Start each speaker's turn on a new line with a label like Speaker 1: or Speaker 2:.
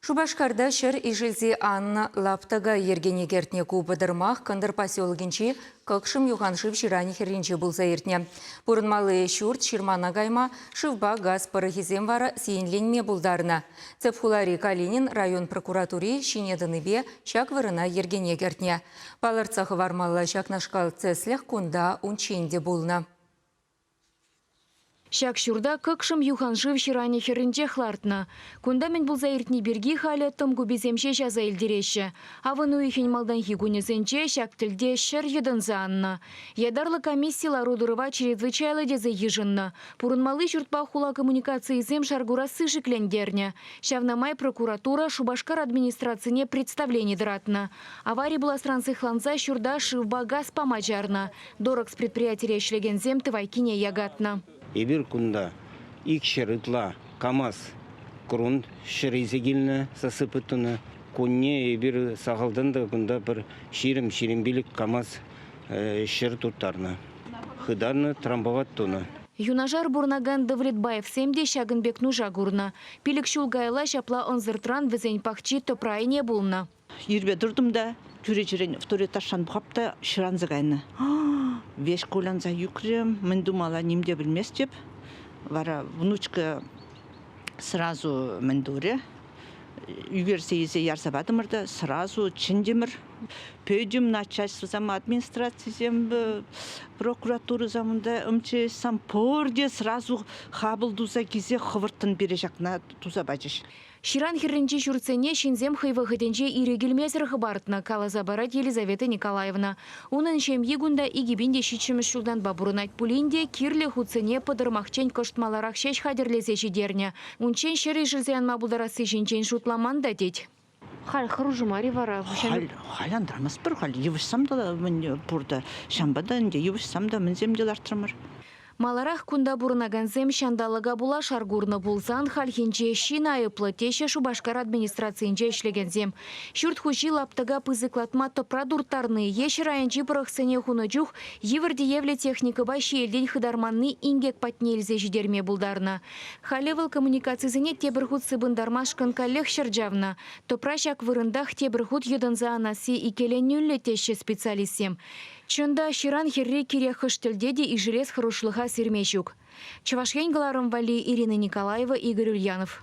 Speaker 1: Шупашкарта ҫӗр ишӗлсе аннӑ лаптӑка йӗркене кӗртнӗ ку пӑтӑрмах Кӑнтӑр поселокӗнчи Кӑкшӑм юханшыв ҫыранӗ хӗрринче пулса иртнӗ. Пурӑнмалли ҫурт ҫырмана кайма, шывпа газ пӑрӑхӗсем вара сиенленме пултарнӑ. Тӗп хулари Калинин район прокуратури ҫине тӑнипе ҫак вырӑна йӗркене кӗртнӗ. Палӑртса хӑвармалла ҫакнашкал тӗслӗх кунта унччен те пулнӑ.
Speaker 2: Ҫак ҫурта Кӑкшӑм юханшыв ҫыранӗ хӗрринчех лартнӑ. Кунта мӗн пулса иртни пирки халӗ тӑм куписем ҫеҫ аса илтереҫҫӗ. Авӑн уйӑхӗн малтанхи кунӗсенче ҫак тӗлте ҫӗр йӑтӑнса аннӑ. Ятарлӑ комисси лару-тӑрӑва чрезвычайлӑ тесе йышӑннӑ. Пурӑнмалли ҫуртпа хула коммуникацийӗсем шар курасси шиклентернӗ. Ҫавна май прокуратура Шупашкар администрацине представлени тӑратнӑ. Авари пуласран сыхланса ҫурта шывпа газ пама чарнӑ. Дорокс предприятире ӗҫлекенсем тӑвайккине якатнӑ.
Speaker 3: Эпир кунта 200 ытла КАМАЗ грунт ҫӗр илсе килнӗ, засыпать тунӑ. Кунне эпир сахалтан та кунта пӗр 20-25 КАМАЗ ҫӗр турттарнӑ. Хытарнӑ, трамбовать тунӑ.
Speaker 2: Юнашар пурӑнакан Давлетбаевсем те ҫакӑн пек нуша курнӑ. Пилӗк ҫул каялла ҫапла ӑнсӑртран вӗсен пахчи тӑпра айне пулнӑ.
Speaker 4: Ирпе тӑртӑм та чӳречерен второй этажран пӑхап та ҫыранса кайнӑ. Веҫ кулянса ӳкрӗм, мӗн тумалла ним те пӗлместӗп. Вара внучка сразу мӗн турӗ, ӳкерсе илсе ярса патӑмӑр та сразу чӗнтӗмӗр. Пӗтӗм начальствӑсем, администрацисем, прокуратурӑсем унта МЧС-сам пурте сразу хапӑл туса килсе хӑвӑрттӑн пире ҫакна туса пачӗҫ.
Speaker 2: Ҫыран хӗрринчи ҫуртсене ҫынсем хӑй вӑхӑтӗнче ирӗк илмесӗр хӑпартнӑ, каласа парать Елизавета Николаевна. Унӑн ҫемйи кунта 2007-мӗш ҫултанпа пурӑнать пулин те кирлӗ хутсене пӑтӑрмахчен кӑшт маларах ҫеҫ хатӗрлесе ҫитернӗ. Унччен ҫӗр ишӗлсе анма пултарасси ҫинчен шутламан та тет. Халь хӑрушӑ мар-и вара?
Speaker 4: Халь, халь антармастпӑр, халь йывӑҫсам та мӗн пур та. Ҫавӑнпа та ӗнтӗ йывӑҫсам та мӗнсем те лартрӑмӑр.
Speaker 2: Маларах кунта пурӑнакансем ҫанталӑка пула шар курнӑ пулсан хальхинче ҫын айӑплӑ теҫҫӗ Шупашкар администрацийӗнче ӗҫлекенсем. Ҫурт хуҫи лаптӑка пысӑклатма тӑпра турттарни е ҫӗр айӗнчи пӑрӑхсене хунӑ чух йывӑр тиевлӗ техникӑпа ҫиелтен хытарманни инкек патне илсе ҫитерме пултарнӑ. Халӗ вӑл коммуникацисене тепӗр хут сыпӑнтармашкӑн каллех ҫӗр чавнӑ. Тӑпра ҫак вырӑнтах тепӗр хут йӑтӑнса анасси иккӗленӳллӗ теҫҫӗ специалистсем. Чӑн та, ҫыран хӗрри кирек хӑш тӗлте те ишӗлес хӑрушлӑха сирме ҫук. Чӑваш Ен кӑларӑм валли Ирина Николаева, Игорь Ульянов.